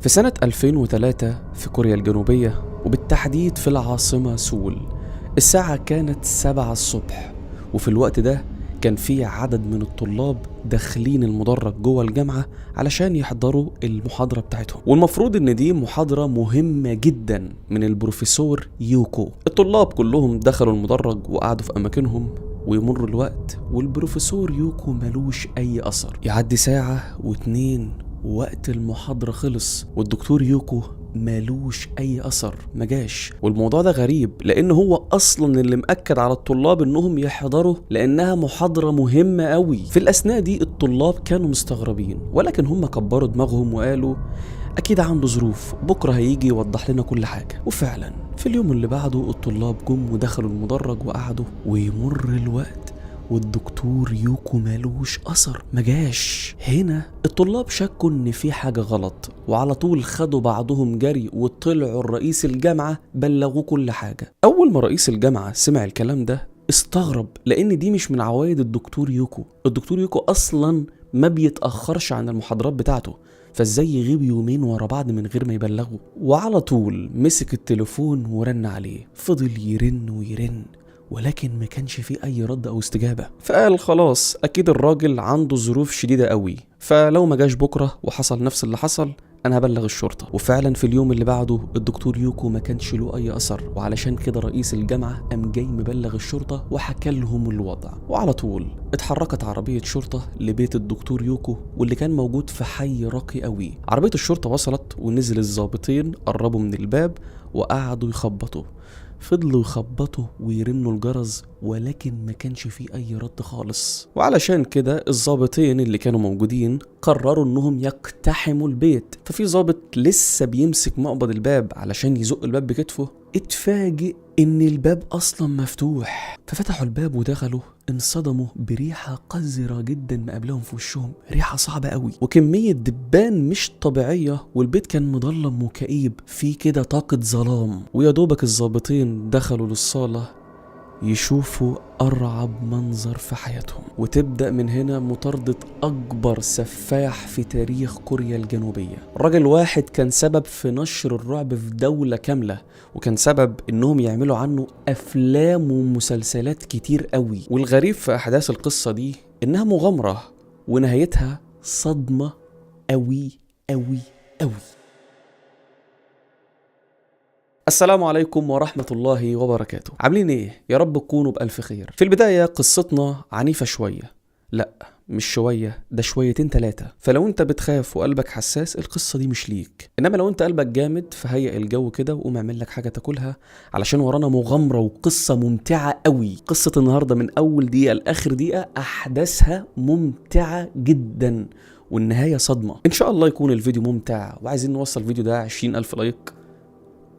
في سنة 2003 في كوريا الجنوبية، وبالتحديد في العاصمة سول، الساعة كانت 7 الصبح، وفي الوقت ده كان في عدد من الطلاب داخلين المدرج جوه الجامعة علشان يحضروا المحاضرة بتاعتهم، والمفروض ان دي محاضرة مهمة جدا من البروفيسور يوكو. الطلاب كلهم دخلوا المدرج وقعدوا في اماكنهم، ويمر الوقت والبروفيسور يوكو ملوش اي اثر. يعدي ساعة واتنين ووقت المحاضرة خلص والدكتور يوكو مالوش اي اثر، مجاش. والموضوع ده غريب لان هو اصلا اللي مأكد على الطلاب انهم يحضروا لانها محاضرة مهمة قوي. في الاثناء دي الطلاب كانوا مستغربين، ولكن هم كبروا دماغهم وقالوا اكيد عنده ظروف، بكرة هيجي يوضح لنا كل حاجة. وفعلا في اليوم اللي بعده الطلاب جم ودخلوا المدرج وقعدوا، ويمر الوقت والدكتور يوكو مالوش أثر، مجاش. هنا الطلاب شكوا إن في حاجة غلط، وعلى طول خدوا بعضهم جري وطلعوا الرئيس الجامعة بلغوه كل حاجة. أول ما رئيس الجامعة سمع الكلام ده استغرب، لأن دي مش من عوايد الدكتور يوكو. الدكتور يوكو أصلا ما بيتأخرش عن المحاضرات بتاعته، فازاي يغيب يومين ورا بعض من غير ما يبلغه؟ وعلى طول مسك التليفون ورن عليه، فضل يرن ويرن، ولكن ما كانش فيه أي رد أو استجابة. فقال خلاص أكيد الراجل عنده ظروف شديدة قوي، فلو ما جاش بكرة وحصل نفس اللي حصل أنا هبلغ الشرطة. وفعلا في اليوم اللي بعده الدكتور يوكو ما كانش له أي أثر، وعلشان كده رئيس الجامعة قام جاي مبلغ الشرطة وحكى لهم الوضع. وعلى طول اتحركت عربية شرطة لبيت الدكتور يوكو واللي كان موجود في حي راقي قوي. عربية الشرطة وصلت ونزل الضابطين، قربوا من الباب وقعدوا يخبطوا، فضلوا يخبطوا ويرنوا الجرس، ولكن ما كانش فيه اي رد خالص. وعلشان كده الضابطين اللي كانوا موجودين قرروا انهم يقتحموا البيت. ففي ضابط لسه بيمسك مقبض الباب علشان يزق الباب بكتفه، اتفاجئ ان الباب اصلا مفتوح. ففتحوا الباب ودخلوا، انصدموا بريحة قذرة جدا مقابلهم في وشهم، ريحة صعبة قوي وكمية دبان مش طبيعية، والبيت كان مظلم وكئيب، فيه كده طاقة ظلام. ويا دوبك الضابطين دخلوا للصالة يشوفوا أرعب منظر في حياتهم. وتبدأ من هنا مطاردة أكبر سفاح في تاريخ كوريا الجنوبية. رجل واحد كان سبب في نشر الرعب في دولة كاملة، وكان سبب إنهم يعملوا عنه أفلام ومسلسلات كتير قوي. والغريب في أحداث القصة دي إنها مغامرة ونهايتها صدمة قوي قوي قوي. السلام عليكم ورحمة الله وبركاته. عاملين ايه؟ يا رب تكونوا بألف خير. في البداية قصتنا عنيفة شوية، لا مش شوية، ده شويتين تلاتة. فلو انت بتخاف وقلبك حساس القصة دي مش ليك، انما لو انت قلبك جامد فهيئ الجو كده وقوم اعمل لك حاجة تاكلها، علشان ورانا مغامرة وقصة ممتعة قوي. قصة النهاردة من اول دقيقة لاخر دقيقة احداثها ممتعة جدا والنهاية صدمة. ان شاء الله يكون الفيديو ممتع، وعايزين نوصل الفيديو ده 20,000 like،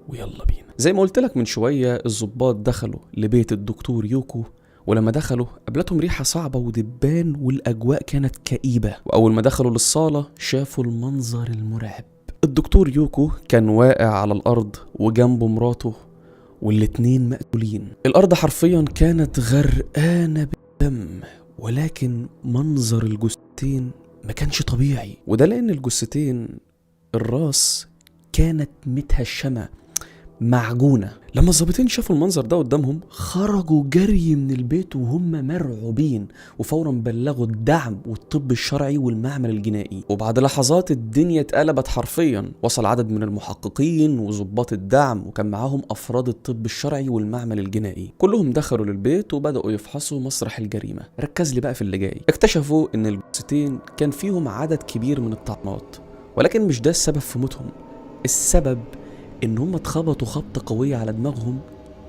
ويلا بينا. زي ما قلت لك من شوية الضباط دخلوا لبيت الدكتور يوكو، ولما دخلوا قابلتهم ريحة صعبة ودبان، والأجواء كانت كئيبة. وأول ما دخلوا للصالة شافوا المنظر المرعب. الدكتور يوكو كان واقع على الأرض وجنبه مراته والاتنين مقتولين. الأرض حرفيا كانت غرقانة بالدم، ولكن منظر الجثتين ما كانش طبيعي، وده لأن الجثتين الراس كانت متهشمة معجونة. لما الظابطين شافوا المنظر ده قدامهم خرجوا جري من البيت وهم مرعوبين، وفورا بلغوا الدعم والطب الشرعي والمعمل الجنائي. وبعد لحظات الدنيا اتقلبت حرفيا، وصل عدد من المحققين وظباط الدعم، وكان معاهم افراد الطب الشرعي والمعمل الجنائي. كلهم دخلوا للبيت وبدأوا يفحصوا مسرح الجريمة. ركز لي بقى في اللي جاي. اكتشفوا ان الجثتين كان فيهم عدد كبير من الطعنات، ولكن مش ده السبب في موتهم. السبب ان هم اتخبطوا خبطه قوية على دماغهم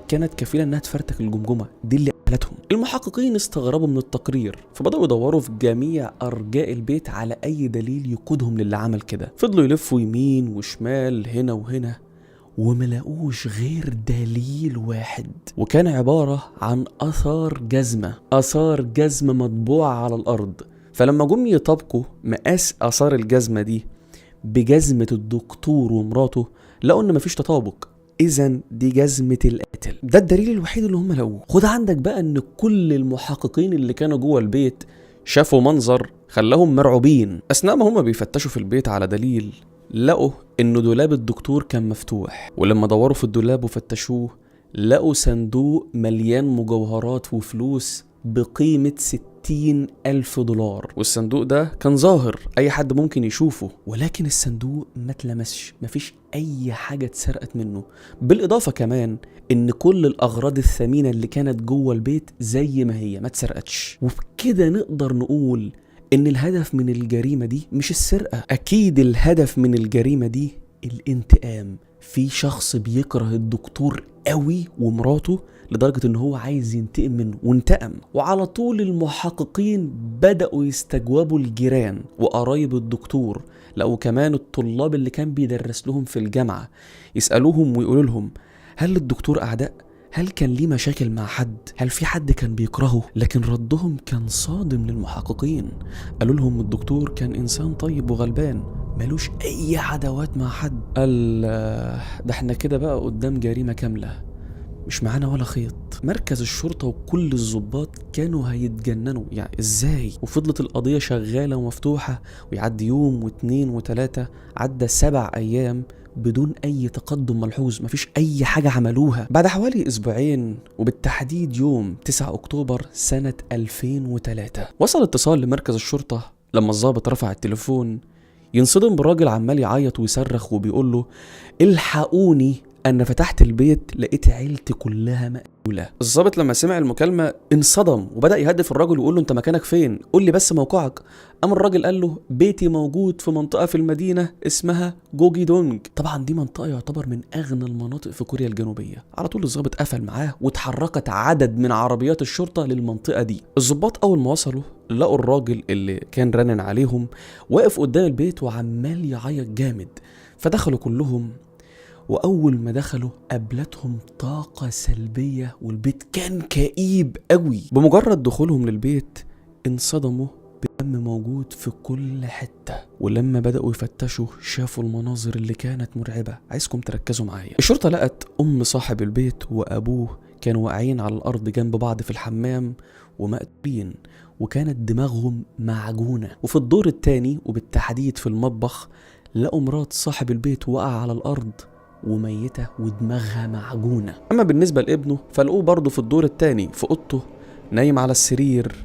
كانت كفيله انها تفرتك الجمجمة دي اللي قتلتهم. المحققين استغربوا من التقرير، فبداوا يدوروا في جميع ارجاء البيت على اي دليل يقودهم للي عمل كده. فضلوا يلفوا يمين وشمال هنا وهنا وما لاقوش غير دليل واحد، وكان عبارة عن اثار جزمه، اثار جزمه مطبوعة على الارض. فلما جم يطابقوا مقاس اثار الجزمة دي بجزمه الدكتور ومراته لقوا ان مفيش تطابق، اذا دي جزمه القاتل. ده الدليل الوحيد اللي هم لقوه. خد عندك بقى ان كل المحققين اللي كانوا جوه البيت شافوا منظر خلاهم مرعوبين. اثناء ما هم بيفتشوا في البيت على دليل، لقوا إن دولاب الدكتور كان مفتوح، ولما دوروا في الدولاب وفتشوه لقوا صندوق مليان مجوهرات وفلوس بقيمة $60,000، والصندوق ده كان ظاهر أي حد ممكن يشوفه، ولكن الصندوق ما اتلمسش، مفيش أي حاجة اتسرقت منه. بالإضافة كمان إن كل الأغراض الثمينة اللي كانت جوه البيت زي ما هي ما اتسرقتش. وبكده نقدر نقول إن الهدف من الجريمة دي مش السرقة، أكيد الهدف من الجريمة دي الانتقام. في شخص بيكره الدكتور قوي ومراته لدرجة ان هو عايز ينتقم منه، وانتقم. وعلى طول المحققين بدأوا يستجوبوا الجيران وقرايب الدكتور، لقوا كمان الطلاب اللي كان بيدرس لهم في الجامعة، يسألوهم ويقولوا لهم هل الدكتور أعداء؟ هل كان ليه مشاكل مع حد؟ هل في حد كان بيكرهه؟ لكن ردهم كان صادم للمحققين. قالوا لهم الدكتور كان إنسان طيب وغلبان، ملوش أي عداوات مع حد. قال ده احنا كده بقى قدام جريمة كاملة، مش معانا ولا خيط. مركز الشرطة وكل الضباط كانوا هيتجننوا، يعني ازاي؟ وفضلت القضية شغالة ومفتوحة، ويعدي يوم واثنين وثلاثة، عدى 7 أيام بدون أي تقدم ملحوظ، مفيش أي حاجة عملوها. بعد حوالي أسبوعين وبالتحديد يوم 9 أكتوبر سنة 2003 وصل اتصال لمركز الشرطة. لما الضابط رفع التليفون ينصدم براجل عمال يعيط ويصرخ وبيقول له الحقوني، أنا فتحت البيت لقيت عيلتي كلها مقتولة. الضابط لما سمع المكالمة انصدم وبدأ يهدف الراجل ويقول له أنت مكانك فين؟ قول لي بس موقعك. قام الراجل قال له بيتي موجود في منطقة في المدينة اسمها جوجي دونج. طبعا دي منطقة يعتبر من أغنى المناطق في كوريا الجنوبية. على طول الضابط قفل معاه وتحركت عدد من عربيات الشرطة للمنطقة دي. الضباط أول ما وصلوا لقوا الراجل اللي كان رنن عليهم واقف قدام البيت وعمال يعيط جامد، فدخلوا كلهم. وأول ما دخلوا قابلتهم طاقة سلبية والبيت كان كئيب قوي. بمجرد دخولهم للبيت انصدموا بدم موجود في كل حتة، ولما بدأوا يفتشوا شافوا المناظر اللي كانت مرعبة. عايزكم تركزوا معايا. الشرطة لقت أم صاحب البيت وأبوه كانوا واقعين على الأرض جنب بعض في الحمام ومقتولين، وكانت دماغهم معجونة. وفي الدور الثاني وبالتحديد في المطبخ لقوا مرات صاحب البيت وقع على الأرض وميتة ودماغها معجونة. أما بالنسبة لابنه فلقوه برضه في الدور الثاني في أوضته نايم على السرير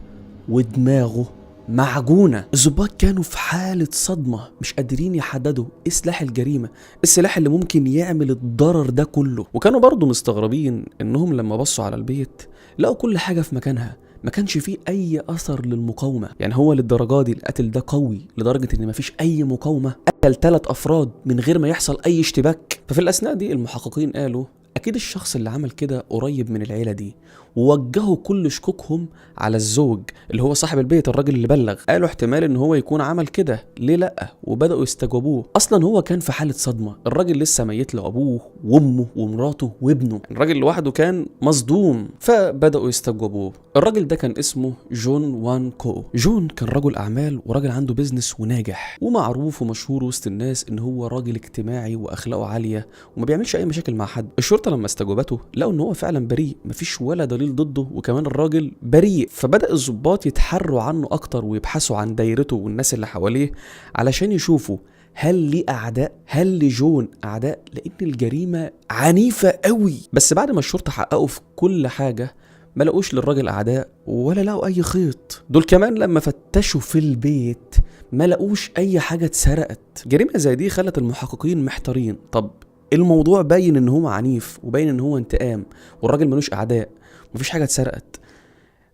ودماغه معجونة. الضباط كانوا في حالة صدمة، مش قادرين يحددوا ايه سلاح الجريمة، السلاح اللي ممكن يعمل الضرر ده كله. وكانوا برضه مستغربين انهم لما بصوا على البيت لقوا كل حاجة في مكانها، ما كانش فيه اي اثر للمقاومة. يعني هو للدرجة دي القتل ده قوي لدرجة ان مفيش اي مقاومة، قتل 3 افراد من غير ما يحصل اي اشتباك. ففي الاثناء دي المحققين قالوا اكيد الشخص اللي عمل كده قريب من العيلة دي، ووجهوا كل شكوكهم على الزوج اللي هو صاحب البيت، الراجل اللي بلغ. قالوا احتمال ان هو يكون عمل كده، ليه لا؟ وبداوا يستجوبوه. اصلا هو كان في حاله صدمة، الراجل لسه ميت له ابوه وامه ومراته وابنه، الراجل لوحده كان مصدوم، فبداوا يستجوبوه. الراجل ده كان اسمه جون وان كو. جون كان رجل اعمال وراجل عنده business وناجح ومعروف ومشهور وسط الناس ان هو راجل اجتماعي واخلاقه عالية وما بيعملش اي مشاكل مع حد. الشرطة لما استجوبته لقوا ان هو فعلا بريء، مفيش ولا دليل ضده، وكمان الراجل بريء. فبدأ الضباط يتحروا عنه اكتر ويبحثوا عن دايرته والناس اللي حواليه علشان يشوفوا هل ليه اعداء، هل لجون اعداء، لان الجريمة عنيفة قوي. بس بعد ما الشرطة حققوا في كل حاجة ما لقوش للراجل اعداء ولا لقوا اي خيط. دول كمان لما فتشوا في البيت ما لقوش اي حاجة اتسرقت. جريمة زي دي خلت المحققين محتارين. طب الموضوع باين ان هو عنيف وباين ان هو انتقام والراجل ملوش اعداء، مفيش حاجة اتسرقت،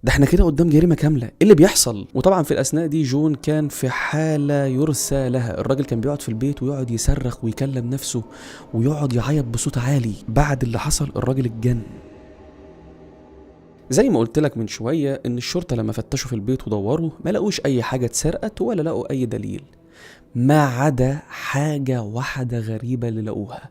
ده احنا كده قدام جريمة كاملة، ايه اللي بيحصل؟ وطبعا في الاثناء دي جون كان في حاله يرثى لها. الراجل كان بيقعد في البيت ويقعد يصرخ ويكلم نفسه ويقعد يعيط بصوت عالي. بعد اللي حصل الراجل اتجن. زي ما قلت لك من شوية ان الشرطة لما فتشوا في البيت ودوروا ما لقوش اي حاجة اتسرقت ولا لقوا اي دليل، ما عدا حاجة واحدة غريبة اللي لقوها،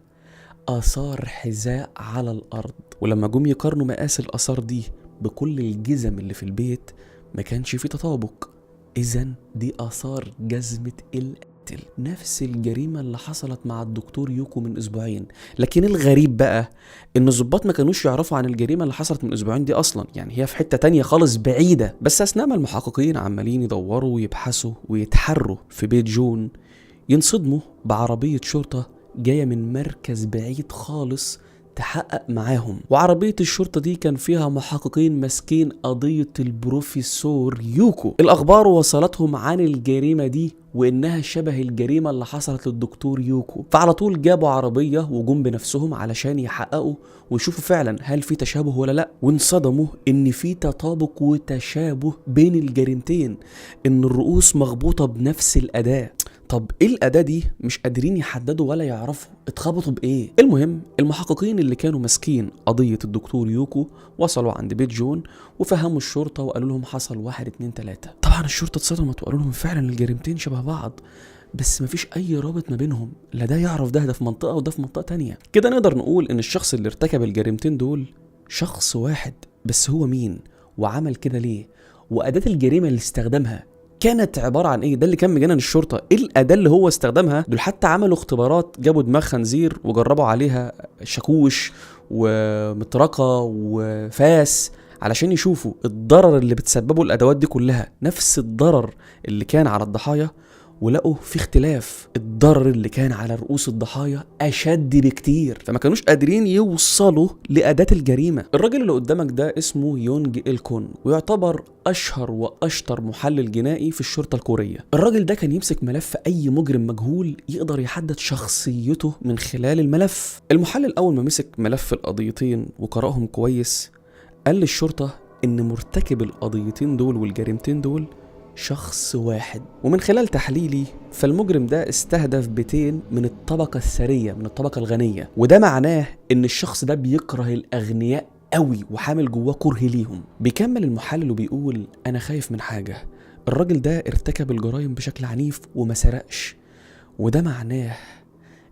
آثار حذاء على الأرض. ولما جم يقارنوا مقاس الآثار دي بكل الجزم اللي في البيت ما كانش في تطابق. إذن دي آثار جزمة القاتل، نفس الجريمة اللي حصلت مع الدكتور يوكو من أسبوعين. لكن الغريب بقى إن الضباط ما كانوش يعرفوا عن الجريمة اللي حصلت من أسبوعين دي أصلا، يعني هي في حتة تانية خالص بعيدة. بس أثناء ما المحققين عمالين يدوروا ويبحثوا ويتحروا في بيت جون، ينصدموا بعربية شرطة جاية من مركز بعيد خالص تحقق معاهم. وعربية الشرطة دي كان فيها محققين ماسكين قضية البروفيسور يوكو. الأخبار وصلتهم عن الجريمة دي وإنها شبه الجريمة اللي حصلت للدكتور يوكو، فعلى طول جابوا عربية وجم بنفسهم علشان يحققوا ويشوفوا فعلا هل في تشابه ولا لا. وانصدموا إن في تطابق وتشابه بين الجريمتين، إن الرؤوس مخبوطة بنفس الأداة. طب ايه الأداة دي؟ مش قادرين يحددوا ولا يعرفوا اتخبطوا بإيه. المهم المحققين اللي كانوا ماسكين قضية الدكتور يوكو وصلوا عند بيت جون وفهموا الشرطة وقالوا لهم حصل 1 2 3. طبعا الشرطة اتصدمت وقالوا لهم فعلا الجريمتين شبه بعض، بس مفيش أي رابط ما بينهم، لا ده يعرف ده في منطقة وده في منطقة تانية. كده نقدر نقول إن الشخص اللي ارتكب الجريمتين دول شخص واحد، بس هو مين؟ وعمل كده ليه؟ وأداة الجريمة اللي استخدمها كانت عبارة عن ايه؟ ده اللي كان مجنن الشرطة، ايه الأداة اللي هو استخدمها؟ دول حتى عملوا اختبارات، جابوا دماغ خنزير وجربوا عليها شاكوش ومطرقة وفاس علشان يشوفوا الضرر اللي بتسببه الأدوات دي كلها نفس الضرر اللي كان على الضحايا، ولقوا في اختلاف، الضرر اللي كان على رؤوس الضحايا أشد بكتير، فما كانوش قادرين يوصلوا لأداة الجريمة. الراجل اللي قدامك ده اسمه يونج إلكون، ويعتبر أشهر وأشطر محلل جنائي في الشرطة الكورية. الراجل ده كان يمسك ملف أي مجرم مجهول يقدر يحدد شخصيته من خلال الملف. المحلل أول ما مسك ملف القضيتين وقرأهم كويس قال للشرطة إن مرتكب القضيتين دول والجريمتين دول شخص واحد، ومن خلال تحليلي فالمجرم ده استهدف بيتين من الطبقة الثرية، من الطبقة الغنية، وده معناه ان الشخص ده بيكره الأغنياء قوي وحامل جواه كره ليهم. بيكمل المحلل وبيقول انا خايف من حاجة، الراجل ده ارتكب الجرائم بشكل عنيف وما سرقش، وده معناه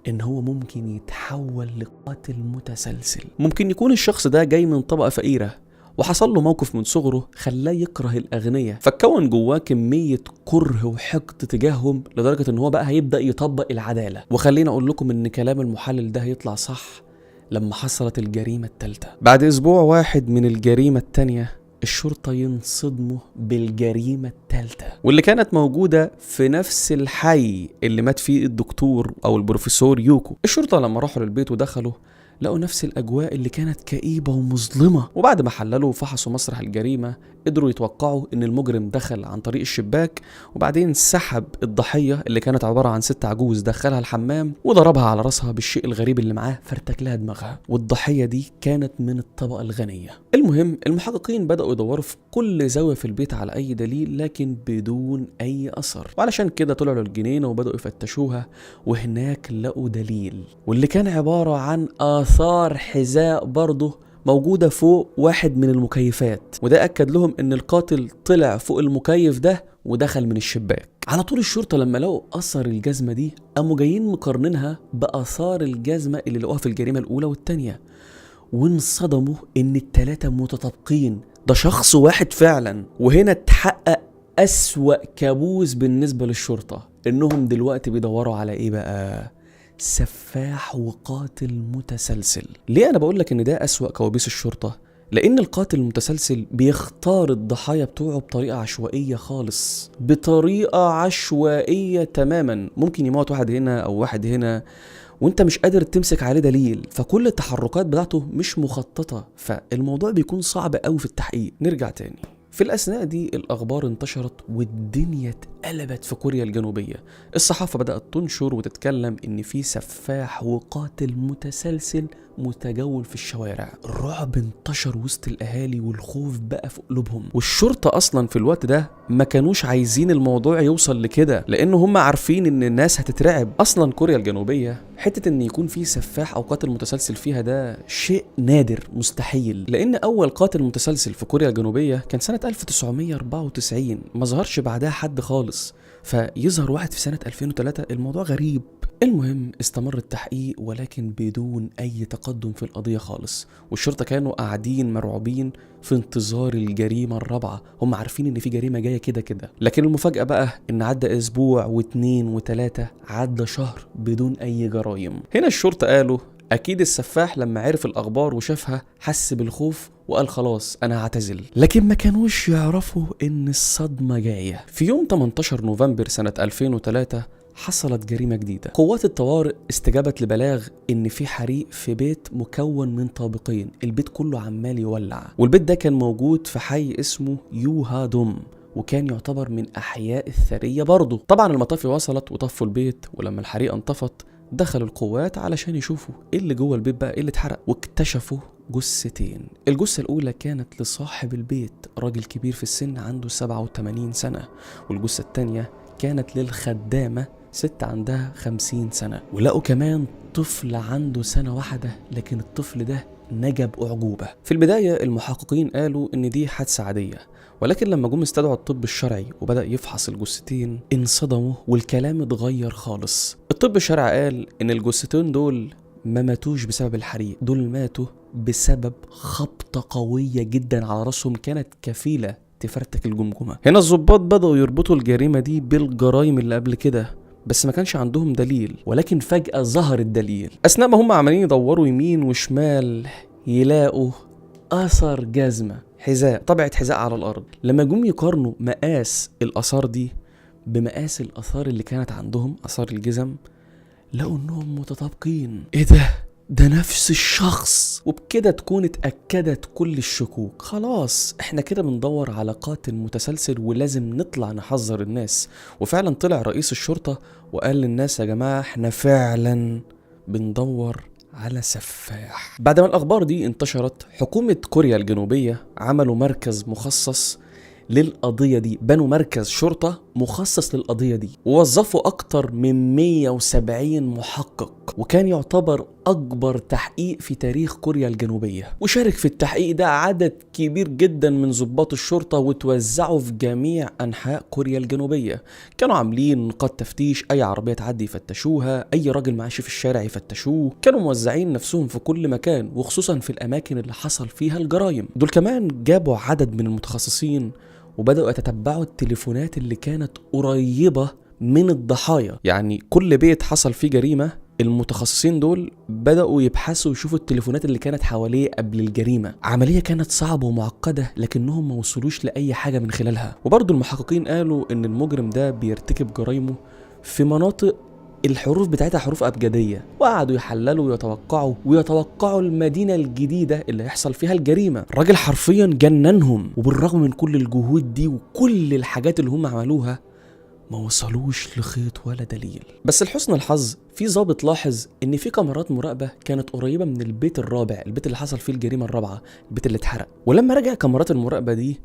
ان هو ممكن يتحول لقاتل متسلسل. ممكن يكون الشخص ده جاي من طبقة فقيرة وحصل له موقف من صغره خلاه يكره الأغنياء، فاتكون جواه كمية كره وحقد تجاههم لدرجة ان هو بقى هيبدأ يطبق العدالة. وخلينا اقول لكم ان كلام المحلل ده هيطلع صح لما حصلت الجريمة الثالثة. بعد اسبوع واحد من الجريمة الثانية الشرطة ينصدموا بالجريمة الثالثة، واللي كانت موجودة في نفس الحي اللي مات فيه الدكتور او البروفيسور يوكو. الشرطة لما راحوا للبيت ودخلوا لقوا نفس الأجواء اللي كانت كئيبة ومظلمة، وبعد ما حللوا وفحصوا مسرح الجريمة قدروا يتوقعوا إن المجرم دخل عن طريق الشباك، وبعدين سحب الضحية اللي كانت عبارة عن ست عجوز، دخلها الحمام وضربها على راسها بالشيء الغريب اللي معاه فرتك لها دماغها، والضحية دي كانت من الطبقة الغنية. المهم المحققين بدأوا يدوروا في كل زاوية في البيت على أي دليل، لكن بدون أي أثر، وعلشان كده طلعوا للجنينة وبدأوا يفتشوها، وهناك لقوا دليل واللي كان عبارة عن آثار حذاء برضه موجودة فوق واحد من المكيفات، وده أكد لهم إن القاتل طلع فوق المكيف ده ودخل من الشباك. على طول الشرطة لما لقوا أثر الجزمة دي قاموا جايين مقارنينها بآثار الجزمة اللي لقوها في الجريمة الأولى والتانية، وانصدموا إن التلاتة متطابقين، ده شخص واحد فعلا. وهنا اتحقق أسوأ كابوس بالنسبة للشرطة، إنهم دلوقتي بيدوروا على إيه بقى؟ سفاح وقاتل متسلسل. ليه أنا بقولك إن ده أسوأ كوابيس الشرطة؟ لأن القاتل المتسلسل بيختار الضحايا بتوعه بطريقة عشوائية خالص، بطريقة عشوائية تماما، ممكن يموت واحد هنا أو واحد هنا وانت مش قادر تمسك عليه دليل، فكل التحركات بتاعته مش مخططة، فالموضوع بيكون صعب قوي في التحقيق. نرجع تاني، في الأثناء دي الأخبار انتشرت والدنيا اتقلبت في كوريا الجنوبية. الصحافة بدأت تنشر وتتكلم إن في سفاح وقاتل متسلسل متجول في الشوارع. الرعب انتشر وسط الأهالي والخوف بقى في قلوبهم، والشرطة أصلا في الوقت ده ما كانوش عايزين الموضوع يوصل لكده، لأن هم عارفين إن الناس هتترعب. أصلا كوريا الجنوبية حتة إن يكون في سفاح أو قاتل متسلسل فيها ده شيء نادر مستحيل، لأن أول قاتل متسلسل في كوريا الجنوبية كان سنة 1994، ما ظهرش بعدها حد خالص، فيظهر واحد في سنة 2003، الموضوع غريب. المهم استمر التحقيق ولكن بدون أي تقدم في القضية خالص، والشرطة كانوا قاعدين مرعوبين في انتظار الجريمة الرابعة، هم عارفين إن في جريمة جاية كده كده. لكن المفاجأة بقى إن عدى أسبوع واثنين وثلاثة، عدى شهر بدون أي جرائم. هنا الشرطة قالوا أكيد السفاح لما عرف الأخبار وشافها حس بالخوف وقال خلاص أنا هعتزل، لكن ما كانوش يعرفوا إن الصدمة جاية. في يوم 18 نوفمبر سنة 2003 حصلت جريمة جديدة. قوات الطوارئ استجابت لبلاغ إن في حريق في بيت مكون من طابقين، البيت كله عمال يولع، والبيت ده كان موجود في حي اسمه يوهادوم، وكان يعتبر من أحياء الثرية برضه. طبعا المطافي وصلت وطفوا البيت، ولما الحريقة انطفت دخلوا القوات علشان يشوفوا ايه اللي جوه البيت بقى، ايه اللي اتحرق، واكتشفوا جثتين. الجثة الأولى كانت لصاحب البيت، راجل كبير في السن عنده 87 سنة، والجثة التانية كانت للخدامة، ست عندها 50 سنة. ولقوا كمان طفل عنده سنة واحدة، لكن الطفل ده نجا بأعجوبة. في البداية المحققين قالوا إن دي حادثة عادية، ولكن لما جم استدعوا الطب الشرعي وبدأ يفحص الجثتين انصدموا والكلام اتغير خالص. الطب الشرعي قال إن الجثتين دول ما ماتوش بسبب الحريق، دول ماتوا بسبب خبطة قوية جدا على راسهم كانت كفيلة تفرتك الجمجمة. هنا الضباط بدأوا يربطوا الجريمة دي بالجرائم اللي قبل كده، بس ما كانش عندهم دليل، ولكن فجأة ظهر الدليل. أثناء ما هم عمالين يدوروا يمين وشمال يلاقوا أثر جزمة، حذاء، طبعة حذاء على الأرض. لما جم يقارنوا مقاس الآثار دي بمقاس الآثار اللي كانت عندهم، آثار الجزم، لقوا إنهم متطابقين. إيه ده؟ ده نفس الشخص. وبكده تكون اتأكدت كل الشكوك. خلاص احنا كده بندور على قاتل متسلسل ولازم نطلع نحذر الناس. وفعلا طلع رئيس الشرطة وقال للناس يا جماعة احنا فعلا بندور على سفاح. بعد ما الأخبار دي انتشرت، حكومة كوريا الجنوبية عملوا مركز مخصص للقضية دي، بنوا مركز شرطة مخصص للقضية دي، ووظفوا أكتر من 170 محقق، وكان يعتبر أكبر تحقيق في تاريخ كوريا الجنوبية. وشارك في التحقيق ده عدد كبير جدا من ضباط الشرطة، وتوزعوا في جميع أنحاء كوريا الجنوبية. كانوا عاملين نقاط تفتيش، أي عربية تعدي يفتشوها، أي راجل ماشي في الشارع يفتشوه. كانوا موزعين نفسهم في كل مكان، وخصوصا في الأماكن اللي حصل فيها الجرائم. دول كمان جابوا عدد من المتخصصين وبدأوا يتتبعوا التليفونات اللي كانت قريبة من الضحايا. يعني كل بيت حصل فيه جريمة، المتخصصين دول بدأوا يبحثوا ويشوفوا التليفونات اللي كانت حواليه قبل الجريمة. عملية كانت صعبة ومعقدة، لكنهم ما وصلوش لأي حاجة من خلالها. وبرضو المحققين قالوا إن المجرم ده بيرتكب جرايمه في مناطق الحروف بتاعتها حروف أبجدية، وقعدوا يحللوا ويتوقعوا المدينة الجديدة اللي هيحصل فيها الجريمة. الراجل حرفيا جننهم، وبالرغم من كل الجهود دي وكل الحاجات اللي هم عملوها ما وصلوش لخيط ولا دليل. بس لحسن الحظ في ضابط لاحظ ان في كاميرات مراقبة كانت قريبة من البيت الرابع، البيت اللي حصل فيه الجريمة الرابعة، البيت اللي اتحرق. ولما رجع كاميرات المراقبة دي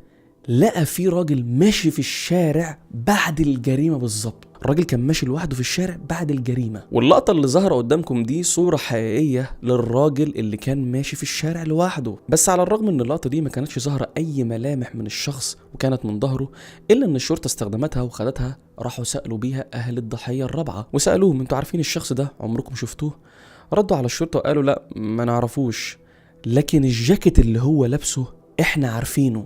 لقى في راجل ماشي في الشارع بعد الجريمة بالظبط. الراجل كان ماشي لوحده في الشارع بعد الجريمة. واللقطة اللي ظاهرة قدامكم دي صورة حقيقية للراجل اللي كان ماشي في الشارع لوحده. بس على الرغم ان اللقطة دي ما كانتش ظاهرة اي ملامح من الشخص وكانت من ظهره، الا ان الشرطة استخدمتها وخدتها، راحوا سألوا بيها اهل الضحية الرابعة وسألوهم انتوا عارفين الشخص ده؟ عمركم شفتوه؟ ردوا على الشرطة وقالوا لا ما نعرفوش، لكن الجاكيت اللي هو لابسه احنا عارفينه،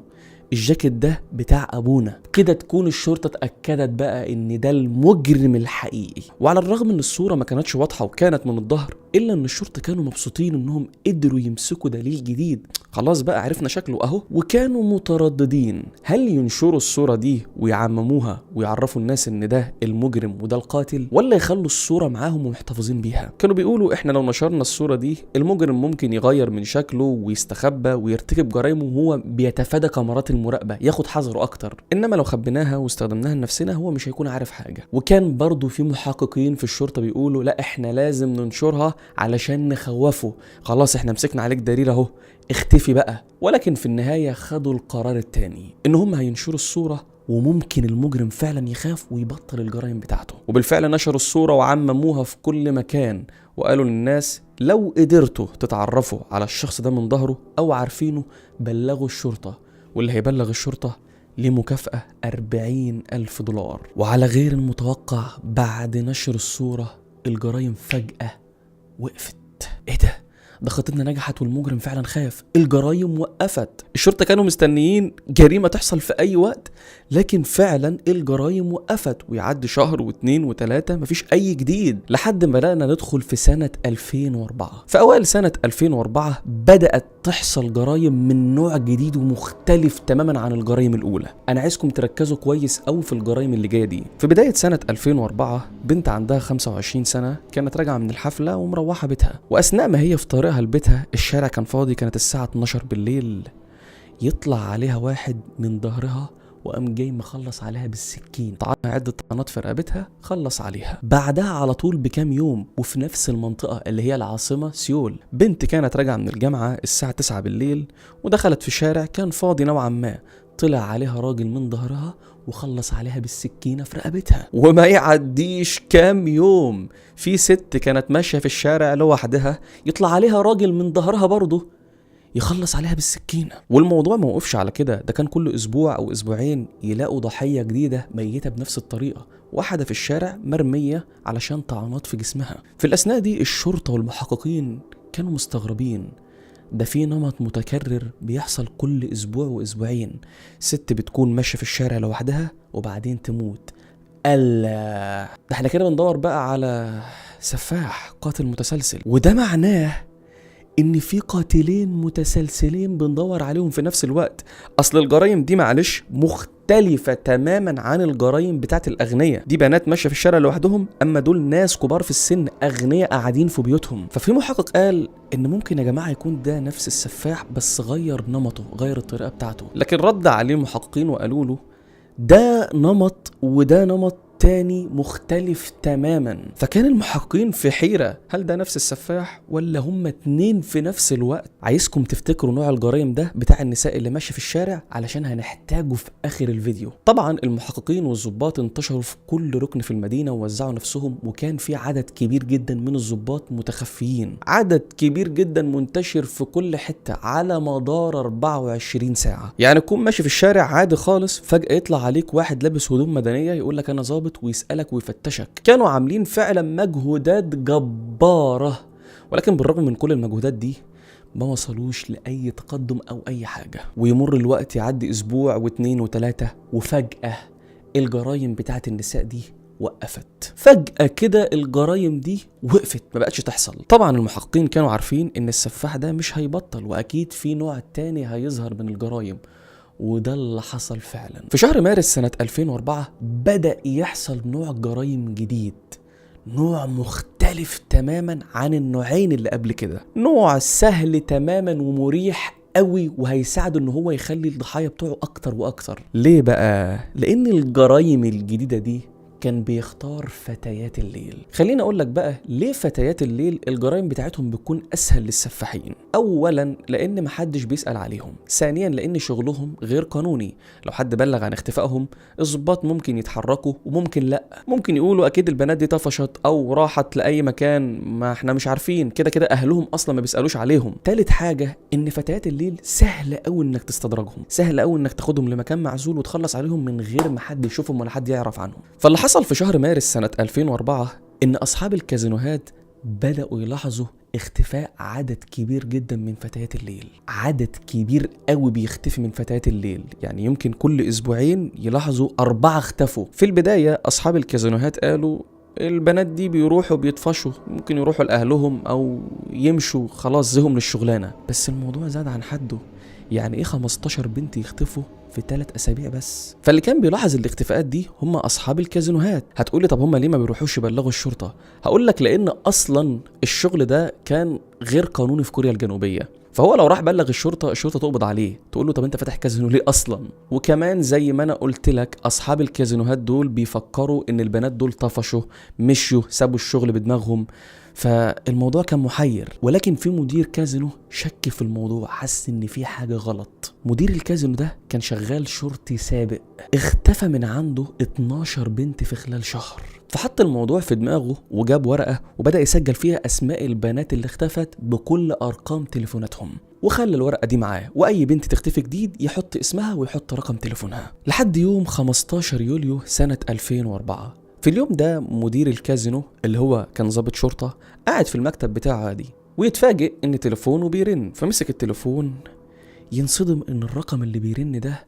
الجاكيت ده بتاع ابونا. كده تكون الشرطة اتأكدت بقى ان ده المجرم الحقيقي. وعلى الرغم ان الصورة ما كانتش واضحة وكانت من الظهر، الا ان الشرطة كانوا مبسوطين انهم قدروا يمسكوا دليل جديد. خلاص بقى عرفنا شكله اهو. وكانوا مترددين هل ينشروا الصورة دي ويعمموها ويعرفوا الناس ان ده المجرم وده القاتل، ولا يخلوا الصورة معاهم ومحتفظين بيها. كانوا بيقولوا احنا لو نشرنا الصورة دي المجرم ممكن يغير من شكله ويستخبى ويرتكب جرائمه وهو بيتفادى كاميرات المراقبة، ياخد حذره اكتر. انما لو خبيناها واستخدمناها لنفسنا هو مش هيكون عارف حاجة. وكان برضو في محققين في الشرطة بيقولوا لا احنا لازم ننشرها علشان نخوفه، خلاص احنا مسكنا عليك دليل اهو، اختفي بقى. ولكن في النهاية خدوا القرار التاني ان هم هينشروا الصورة وممكن المجرم فعلا يخاف ويبطل الجرائم بتاعته. وبالفعل نشروا الصورة وعمموها في كل مكان، وقالوا للناس لو قدرتوا تتعرفوا على الشخص ده من ظهره او عارفينه بلغوا الشرطة، واللي هيبلغ الشرطة ليه مكافأة $40,000. وعلى غير المتوقع بعد نشر الصورة الجرائم فجأة وقفت. ايه ده؟ ده خطتنا نجحت والمجرم فعلا خاف، الجرايم وقفت. الشرطة كانوا مستنيين جريمة تحصل في أي وقت، لكن فعلا الجرايم وقفت، ويعدي شهر واثنين وثلاثة مفيش أي جديد، لحد ما بدأنا ندخل في سنة 2004. في أوائل سنة 2004 بدأت تحصل جرائم من نوع جديد ومختلف تماما عن الجرائم الأولى. أنا عايزكم تركزوا كويس أوي في الجرائم اللي جاية دي. في بداية سنة 2004 بنت عندها 25 سنة كانت راجعة من الحفلة ومروحة بيتها، وأثناء ما هي في طريقها لبيتها الشارع كان فاضي، كانت الساعة 12 بالليل، يطلع عليها واحد من ظهرها وقام جاي مخلص عليها بالسكين، طعنها عدة طعنات في رقبتها، خلص عليها. بعدها على طول بكام يوم وفي نفس المنطقة اللي هي العاصمة سيول، بنت كانت راجعة من الجامعة الساعة 9 بالليل ودخلت في شارع كان فاضي نوعا ما، طلع عليها راجل من ظهرها وخلص عليها بالسكينة في رقبتها. وما يعديش كام يوم في ست كانت ماشية في الشارع لوحدها، يطلع عليها راجل من ظهرها برضه يخلص عليها بالسكينة. والموضوع ما وقفش على كده، ده كان كل أسبوع أو أسبوعين يلاقوا ضحية جديدة ميتة بنفس الطريقة، واحدة في الشارع مرمية علشان طعنات في جسمها. في الأثناء دي الشرطة والمحققين كانوا مستغربين، ده في نمط متكرر بيحصل كل أسبوع وأسبوعين، ست بتكون ماشية في الشارع لوحدها وبعدين تموت. ألا ده احنا كده بندور بقى على سفاح قاتل متسلسل، وده معناه ان في قاتلين متسلسلين بندور عليهم في نفس الوقت. اصل الجرائم دي معلش مختلفة تماما عن الجرائم بتاعت الاغنياء، دي بنات ماشية في الشارع لوحدهم، اما دول ناس كبار في السن اغنياء قاعدين في بيوتهم. ففي محقق قال ان ممكن يا جماعة يكون ده نفس السفاح بس غير نمطه، غير الطريقة بتاعته. لكن رد عليه محققين وقالوا له ده نمط وده نمط تاني مختلف تماما. فكان المحققين في حيرة، هل ده نفس السفاح ولا هم اتنين في نفس الوقت؟ عايزكم تفتكروا نوع الجرائم ده بتاع النساء اللي ماشية في الشارع علشان هنحتاجه في آخر الفيديو. طبعا المحققين والضباط انتشروا في كل ركن في المدينة ووزعوا نفسهم، وكان في عدد كبير جدا من الضباط متخفيين، عدد كبير جدا منتشر في كل حتة على مدار 24 ساعة. يعني تكون ماشي في الشارع عادي خالص، فجأة يطلع عليك واحد لابس هدوم مدنية يقول لك أنا ظابط ويسألك ويفتشك. كانوا عاملين فعلا مجهودات جبارة، ولكن بالرغم من كل المجهودات دي ما وصلوش لأي تقدم أو أي حاجة. ويمر الوقت، يعدي أسبوع واثنين وثلاثة، وفجأة الجرايم بتاعت النساء دي وقفت. فجأة كده الجرايم دي وقفت، ما بقتش تحصل. طبعا المحققين كانوا عارفين إن السفاح ده مش هيبطل، وأكيد في نوع تاني هيظهر من الجرايم، وده اللي حصل فعلا. في شهر مارس سنة 2004 بدأ يحصل نوع جرايم جديد، نوع مختلف تماما عن النوعين اللي قبل كده، نوع سهل تماما ومريح قوي، وهيساعده ان هو يخلي الضحايا بتوعه اكتر واكتر. ليه بقى؟ لان الجرايم الجديدة دي كان بيختار فتيات الليل. خليني اقول لك بقى ليه فتيات الليل الجرائم بتاعتهم بتكون اسهل للسفاحين. اولا لان محدش بيسأل عليهم، ثانيا لان شغلهم غير قانوني، لو حد بلغ عن اختفائهم الضباط ممكن يتحركوا وممكن لا، ممكن يقولوا اكيد البنات دي طفشت او راحت لاي مكان ما احنا مش عارفين، كده كده اهلهم اصلا ما بيسألوش عليهم. ثالث حاجة ان فتيات الليل سهل قوي انك تستدرجهم، سهل قوي انك تاخدهم لمكان معزول وتخلص عليهم من غير ما حد يشوفهم ولا حد يعرف عنهم. فاللي حصل في شهر مارس سنة 2004 إن أصحاب الكازينوهات بدأوا يلاحظوا اختفاء عدد كبير جدا من فتيات الليل، عدد كبير قوي بيختفي من فتيات الليل، يعني يمكن كل أسبوعين يلاحظوا 4 اختفوا. في البداية أصحاب الكازينوهات قالوا البنات دي بيروحوا بيطفشوا، ممكن يروحوا لأهلهم أو يمشوا خلاص زهقوا من الشغلانة. بس الموضوع زاد عن حده، يعني إيه 15 بنت يختفوا في 3 أسابيع بس؟ فاللي كان بيلاحظ الاختفاءات دي هم أصحاب الكازينوهات. هتقولي طب هم ليه ما بيروحوش يبلغوا الشرطة؟ هقولك لأن أصلا الشغل ده كان غير قانوني في كوريا الجنوبية، فهو لو راح بلغ الشرطة، الشرطة تقبض عليه، تقول له طب انت فاتح كازينو ليه اصلا؟ وكمان زي ما انا قلت لك اصحاب الكازينوهات دول بيفكروا ان البنات دول طفشوا، مشوا، سابوا الشغل بدماغهم، فالموضوع كان محير. ولكن في مدير كازينو شك في الموضوع، حس ان في حاجة غلط. مدير الكازينو ده كان شغال شرطي سابق، اختفى من عنده 12 بنت في خلال شهر، فحط الموضوع في دماغه وجاب ورقة وبدأ يسجل فيها أسماء البنات اللي اختفت بكل أرقام تليفوناتهم، وخلى الورقة دي معاه، وأي بنت تختفي جديد يحط اسمها ويحط رقم تليفونها. لحد يوم 15 يوليو سنة 2004، في اليوم ده مدير الكازينو اللي هو كان ضابط شرطة قاعد في المكتب بتاعه عادي، ويتفاجئ إن تليفونه بيرن، فمسك التليفون ينصدم إن الرقم اللي بيرن ده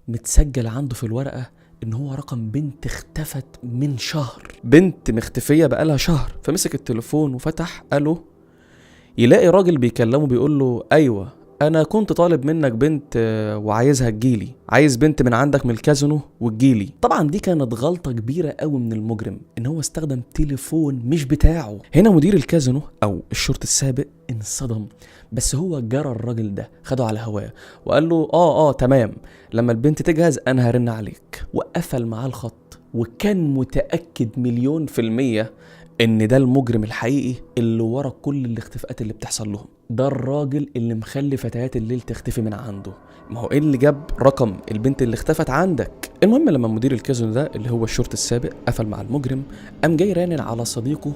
متسجل عنده في الورقة إن هو رقم بنت اختفت من شهر، بنت مختفية بقالها شهر. فمسك التليفون وفتح، قاله يلاقي راجل بيكلمه بيقول له أيوة انا كنت طالب منك بنت وعايزها تجيلي، عايز بنت من عندك من الكازينو وتجيلي. طبعا دي كانت غلطه كبيرة قوي من المجرم ان هو استخدم تليفون مش بتاعه. هنا مدير الكازينو او الشرطي السابق انصدم، بس هو جرى الراجل ده خده على هواه وقال له اه تمام، لما البنت تجهز انا هرن عليك، وقفل معاه الخط. وكان متأكد 1,000,000% ان ده المجرم الحقيقي اللي ورا كل الاختفاءات اللي بتحصل لهم، ده الراجل اللي مخلي فتيات الليل تختفي من عنده. ما هو ايه اللي جاب رقم البنت اللي اختفت عندك؟ المهم لما مدير الكازينو ده اللي هو الشرطي السابق قفل مع المجرم، قام جاي رانن على صديقه